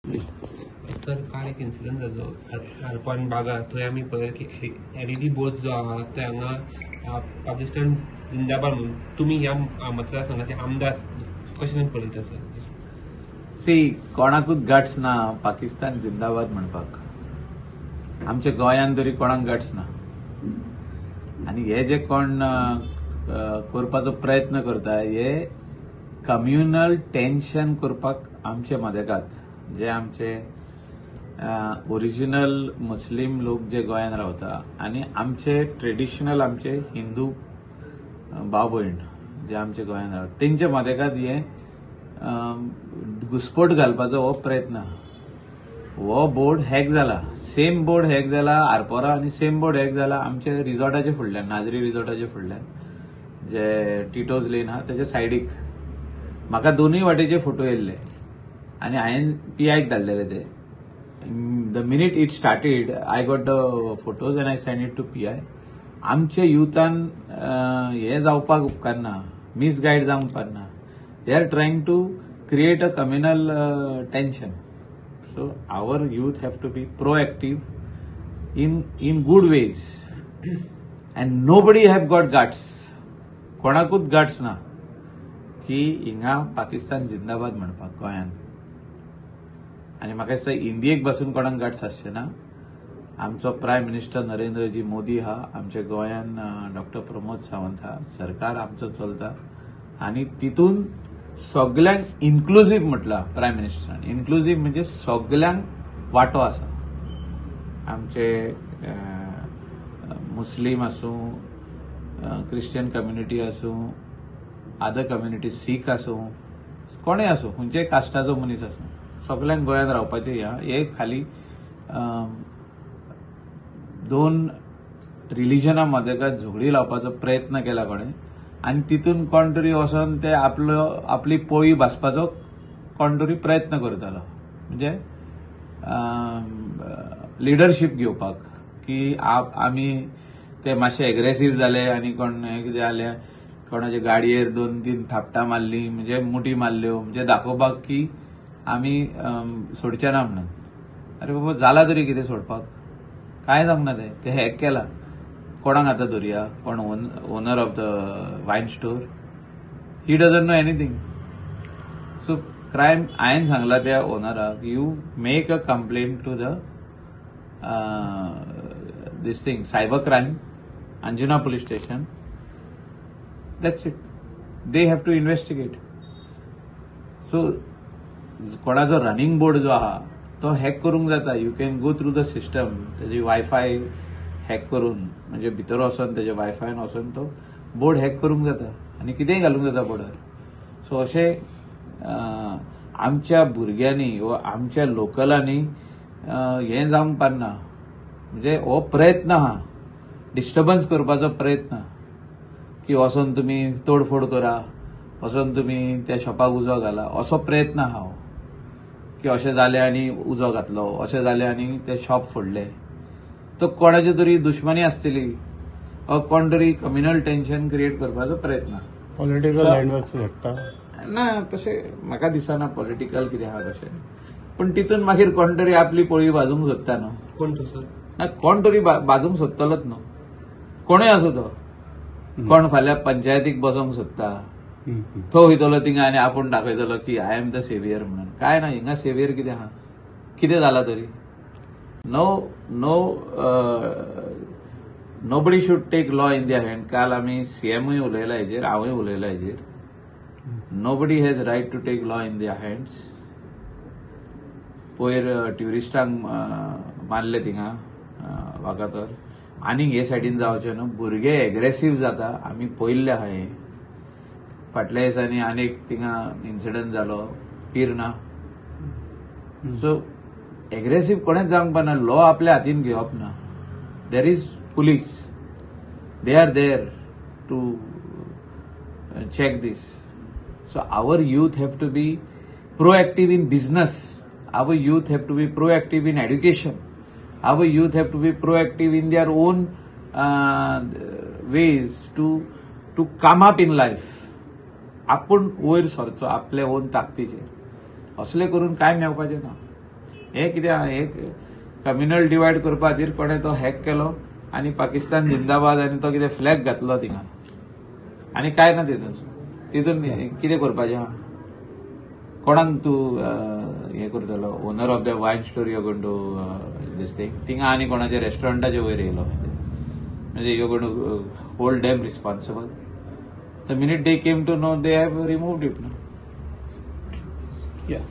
Sir, काल एक incident जालो आरपान बागा, थंय आमी पळयलें की एलईडी बोर्ड जो आहा थंय हांगा पाकिस्तान जिंदाबाद म्हणून. तुमी ह्या मतदारसंघाचे आमदार, कशें पळयता सर? सी, कोणाकूच गट्स ना पाकिस्तान जिंदाबाद म्हणपाक. आमच्या गोंयांत तरी कोणाक गट्स ना. आनी हे जे कोण करपाचो प्रयत्न करता, हे कम्युनल टेन्शन करपाक आमचे मदेकात जे आमचे ओरिजिनल मुस्लीम लोक जे गोंयांत रावता आनी आमचे ट्रेडिशनल आमचे हिंदू भाव भयण जे आमचे गोंयांत रावता, तेंच्या मदेकात हे घुस्पट घालपाचो हो प्रयत्न. हो बोर्ड हॅक जाला, सेम बोर्ड हॅक जाला आरपोरा आनी सेम बोर्ड हॅक जाला आमच्या रिजॉर्टाच्या फुडल्यान, नाजरी रिजॉर्टाच्या फुडल्यान जे टिटोज लेन आहा तेच्या सायडीक. म्हाका दोनूय वाटेचे फोटो येयल्ले आनी हांवें पीआयक धाडलेले ते. The minute it started, I got the photos and I send it to PI. आमच्या युथान हे जावपाक उपकारना, मिसगायड जावंक उपकारना. They are trying to create a communal tension, so our youth have to be proactive in good ways and nobody have got guts. कोणाकूच guts ना की हिंगा पाकिस्तान जिंदाबाद म्हणपाक गोंयांत. आनी म्हाका दिसता इंडियेक बसून कोणाक गट्स आसचे ना. आमचो प्रायम मिनिस्टर नरेंद्रजी मोदी हा, आमच्या गोंयान डॉक्टर प्रमोद सावंत हा, सरकार आमचो चलता आनी तितून सगल्यांक इन्क्लुजीव म्हटलां प्रायम मिनिस्टरान. इन्क्लुजीव म्हणजे सगल्यांक वांटो आसा. आमचे मुस्लीम आसूं, क्रिश्चन कम्युनिटी आसूं, अदर कम्युनिटी सीख आसूं, कोणूय आसूं, खंयच्याय कास्टाचो मनीस आसूं, सगल्यांक गोंयांत रावपाचें. ह्या हे खाली दोन रिलिजना मदेकात झगडी लावपाचो प्रयत्न केला कोणें आनी तितून कोण तरी वचोन ते आपलो आपली पोळी भाजपाचो कोण तरी प्रयत्न करतालो, म्हणजे लिडरशीप घेवपाक की आमी ते मातशे एग्रेसीव जाले आनी कोण कितें जालें, कोणाचे गाडयेर 2-3 थापटां मारली, म्हणजे मुठी मारल्यो, म्हणजे दाखोवपाक की आमी सोडचे ना म्हणून. अरे बाबा, जाला तरी कितें सोडपाक? कांय जावंक ना. ते हॅक केला. कोणाक आतां धरुया? कोण owner of the wine store? He doesn't know anything. So crime हांवें सांगला त्या ओनराक, you make a complaint to the this thing, cyber crime, Anjuna police station. That's it. They have to investigate. So कोणाचो running board जो आहा तो hack करूंक जाता. You can go through the system, तेजी वायफाय हॅक करून, म्हणजे भितर वचोन तेजे वायफायन वचोन तो बोर्ड हॅक करूंक जाता आनी कितेंय घालूंक जाता बोर्डार. सो अशें आमच्या भुरग्यांनी वा आमच्या लोकलांनी हें जावंक पारना. म्हणजे हो प्रयत्न आहा डिस्टर्बन्स करपाचो प्रयत्न की वचोन तुमी तोडफोड करा, वचोन तुमी त्या शॉपाक उजो घाला, असो प्रयत्न आहा हो की अशें जालें आनी उजो घातलो, अशें जालें आनी ते शॉप फोडलें. तो कोणाची तरी दुश्मनी आसतली वा कोण तरी कम्युनल टेन्शन क्रिएट करपाचो प्रयत्न. पॉलिटिकल हँड आसूं शकता. ना, तशें म्हाका दिसना पॉलिटिकल कितें आहा तशें, पूण तितून मागीर कोण तरी आपली पोळी भाजूंक सोदता न्हू. कोण तो सर? ना, कोण तरी भाजूंक सोदतलोच न्हू, कोणूय आसूं तो. कोण फाल्यां पंचायतीक बसोंक सोदता, तो वयतलो थिंगा आनी आपूण दाखयतलो की I am the saviour म्हणून. काय ना, हिंगा सेवियर कितें आहा? कितें जाला तरी? No no nobody should take law in their hand. काल आमी सीएमूय उलयला हेजेर, हांवूय उलयला हेजेर. Nobody has right to take law in their hands. पयर ट्युरिस्टांक मारले थिंगा वागातोर. आनीक हे सायडीन जावचें न्हू, भुरगे एग्रेसीव जाता, आमी पळयल्ले आहा हें. फाटल्या दिसांनी आनीक थिंगा इन्सिडंट जालो पिर्ना. सो एग्रेसीव कोणेच जावंक पाना, लॉ आपल्या हातीन घेवप ना. There is police, they are there to check this. So our youth have to be proactive in business, our youth have to be proactive in education, our youth have to be proactive in their own ways to come up in life. आपूण वयर सरचो आपले own ताकदीचेर, असले करून काय मेळपाचें ना. हे कितें हे कम्युनल डिवायड करपा खातीर कोणें तो हॅक केलो आनी पाकिस्तान जिंदाबाद आनी तो कितें फ्लॅग घातलो थिंगा आनी कांय ना. तितून तितून कितें करपाचें आहा? कोणाक तूं हें करतलो? Owner of the wine store you going to this thing? थिंगा आनी कोणाच्या रेस्टॉरंटाच्या वयर येयलो म्हणजे you going to hold them responsible? The minute they came to know, they have removed it. Yeah.